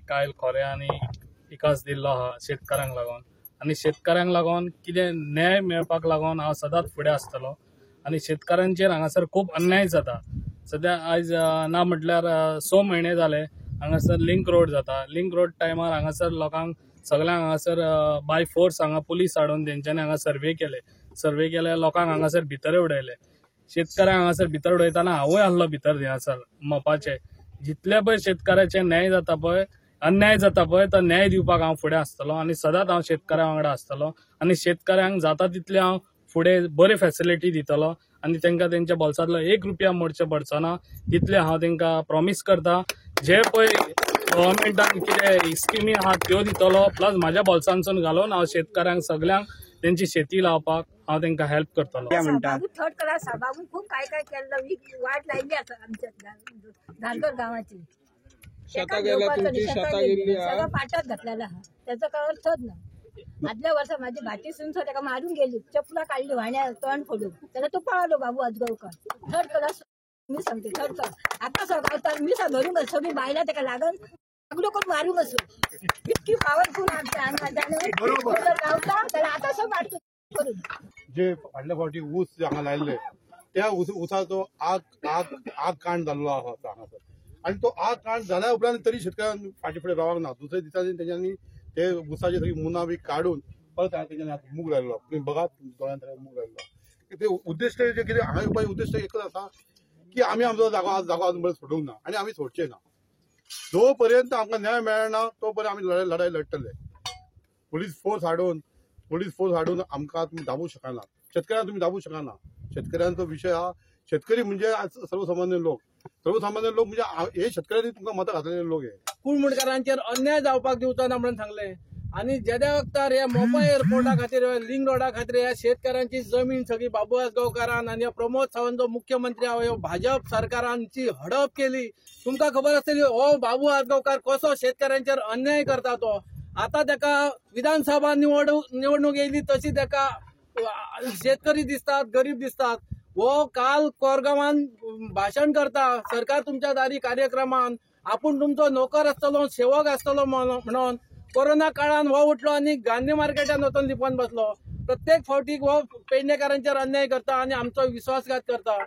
कायल खोऱ्यांनी विकास दिल्लो आहा शेतकारांक लागून आनी शेतकारांक लागून कितें न्याय मेळपाक लागून हांव सदांच फुडें आसतलो. आनी शेतकारांचेर हांगासर खूब अन्याय जाता. सद्या आयज ना म्हटल्यार 6 म्हयने जाले हांगासर लिंक रोड जाता. लिंक रोड टायमार हांगासर लोकांक सगळ्यांक हांगासर बाय फोर्स हांगा पुलीस हाडून तेंच्यांनी हांगा सर्वे केले. सर्वे केले, लोकांक हांगासर भितर उडयले. शेतकारांक हांगासर भितर उडयतना हांवूय आसलो भितर हांगासर मोपाचे. जितले पळय शेतकाराचे न्याय जाता पळय, अन्याय जाता पळय, तो न्याय दिवपाक हांव फुडें आसतलो आनी सदांच हांव शेतकारां वांगडा आसतलो आनी शेतकारांक जाता तितले हांव फुडें बरी फॅसिलिटी दितलो आनी तांकां तेंच्या बोल्सांतलो 1 रुपया मोडचें पडचो ना तितले हांव तांकां प्रॉमीस करता. जे पळय गव्हर्मेंटान कितें स्किमी आहा त्यो दितलो, प्लस म्हाज्या बोल्सांसून घालून हांव शेतकारांक सगल्यांक तेंची शेती लावपाक हांव तांकां हेल्प करतलो. बाबू थर्ड क्लास बाबू खूब काय काय केल्लो, वाट लायली आसा आमच्या धारगळ गांवाची. सगळं पाटात घातलेला आहा, त्याचो काय अर्थच ना. आदल्या वर्सा माझी भाटी सून ताका मारून गेली, चपला काडली वाण्या तोंड फोडून, त्याला तो पळालो बाबू आजगावकर. थर्ड क्लास मी सांगते, थर्ड क्लास आता सगळं मी धरून सगळी बायला ताका लागून सगळं कोण मारूंक असो, इतकी पावरफुल आमच्या गावता त्याला आता सगळं मारतो करून. जे फाटल्या फावटी ऊस हांगा लायल्ले त्या ऊसाचो आग आग आग कांड जाल्लो आसा हांगासर आनी तो आग कांड जाल्या उपरांत तरी शेतकऱ्यांक फाटी फुडें रावंक ना. दुसऱ्या दिसांनी तेंच्यांनी ते ऊसाची सगळी मुना बी काडून परत तेंच्यांनी आतां मूग लायल्लो. तुमी बघात दोळ्यान मूग लायल्लो. ते उद्देश्ट जे कितें हांगा येवपाचें उद्देश्ट एकच आसा की आमी आमचो जागो जागो अजून पर्यंत सोडूंक ना आनी आमी सोडचे ना. जो पर्यंत आमकां न्याय मेळना तो पर्यंत आमी लढाई लढतले. पुलीस फोर्स हाडून आमकां तुमी दाबूंक शकना, शेतकऱ्यांक तुमी दाबूंक शकना. शेतकऱ्यांचो विशय हा, शेतकरी म्हणजे आज सर्वसामान्य लोक, सर्वसामान्य लोक म्हणजे हे शेतकऱ्यांनी तुमकां मतां घातलेले लोक हे. कुळमुणकारांचेर अन्याय जावपाक दिवचो ना म्हणून सांगलें. आनी जेद्या वखतार ह्या मोपा एअरपोर्टा खातीर, लिंक रोडा खातीर ह्या शेतकऱ्यांची जमीन सगळी बाबू आजगांवकारान आनी प्रमोद सावंत जो मुख्यमंत्री आहा ह्यो भाजप सरकारांची हडप केली. तुमकां खबर आसतली हो बाबू आजगांवकार कसो शेतकऱ्यांचेर अन्याय करता तो. आतां ताका विधानसभा निवडणूक येयली तशी ताका शेतकरी दिसतात, गरीब दिसतात. हो काल कोरगांवान भाशण करता सरकार तुमच्या दारी कार्यक्रमान, आपूण तुमचो नोकर आसतलो, सेवक आसतलो म्हणून. कोरोना काळान हो उठलो आनी गांधी मार्केटान वचून लिपोवन बसलो. प्रत्येक फावटीक हो पेडणेकारांचेर अन्याय करता आनी आमचो विश्वासघात करता.